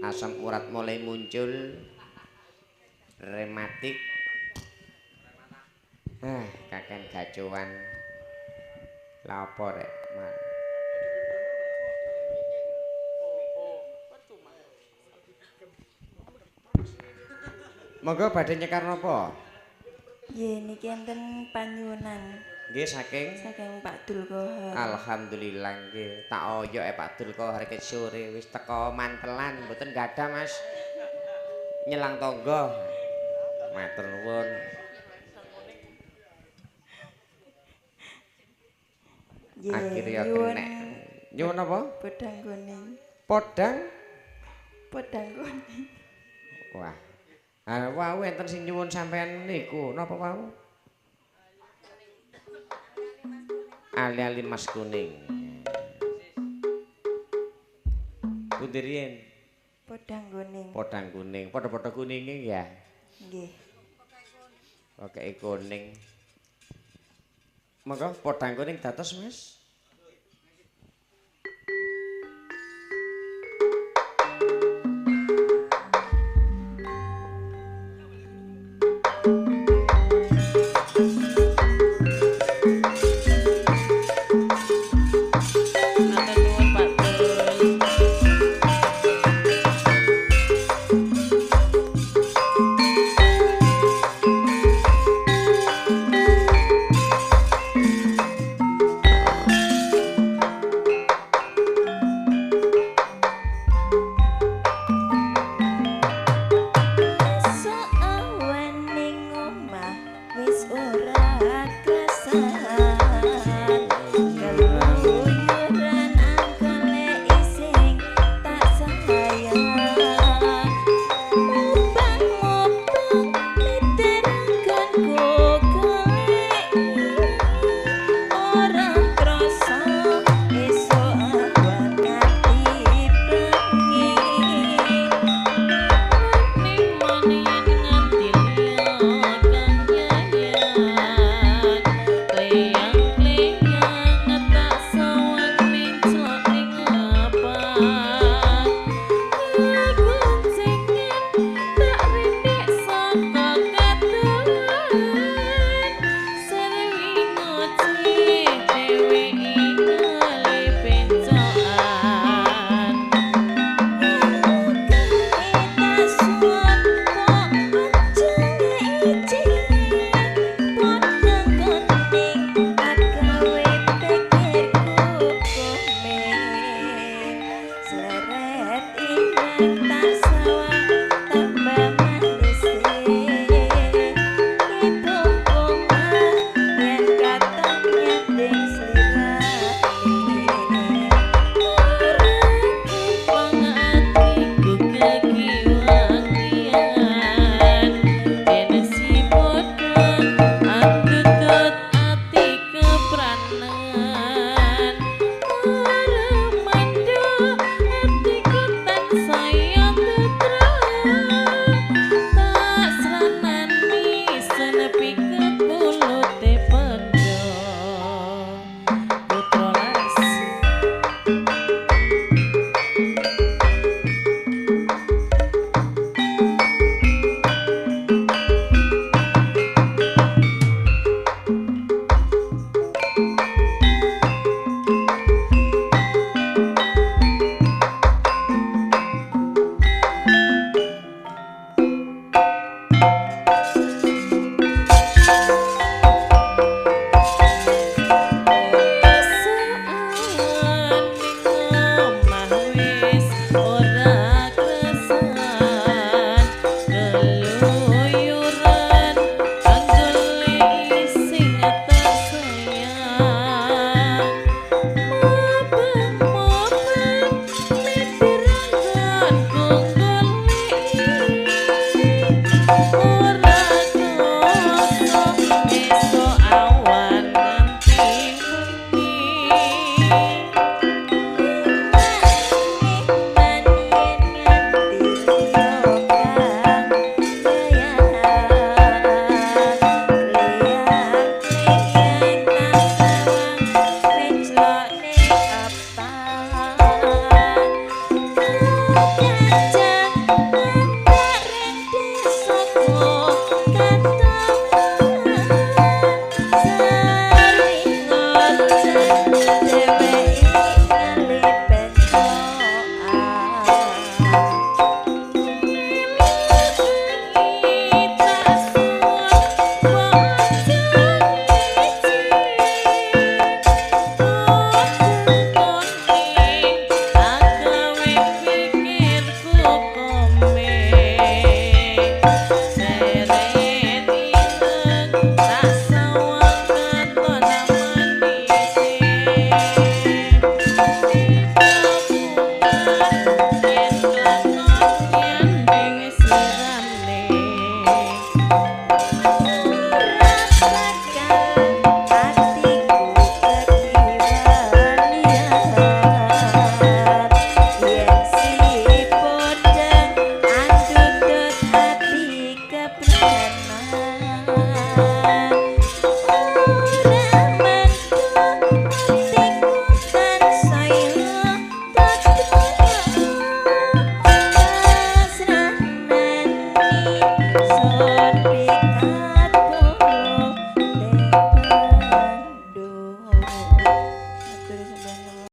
Asam urat mulai muncul, rematik. Ah, kaken gacuan. Lah apa rek? Monggo badhe nyekar napa? Nggih, niki enten panyuwunan. Nggih, saking Pak Dul Kohar. Alhamdulillah nggih. Tak oyoke Pak Dul Kohar ket sore wis teko mantelan, mboten gadah Mas. Nyelang tangga. Matur nuwun. Akhire ya kenek. Nyuwun apa? Podang kuning. Podang? Podang kuning. Wah. Ah, wau enten sing nyuwun sampean niku, napa wau? Ali-ali mas kuning. Pundi riyen? Podang kuning. Podang kuning, padha-padha kuninge ya. Nggih. Pokoke kuning. Monggo podang kuning dados Mas. Bye.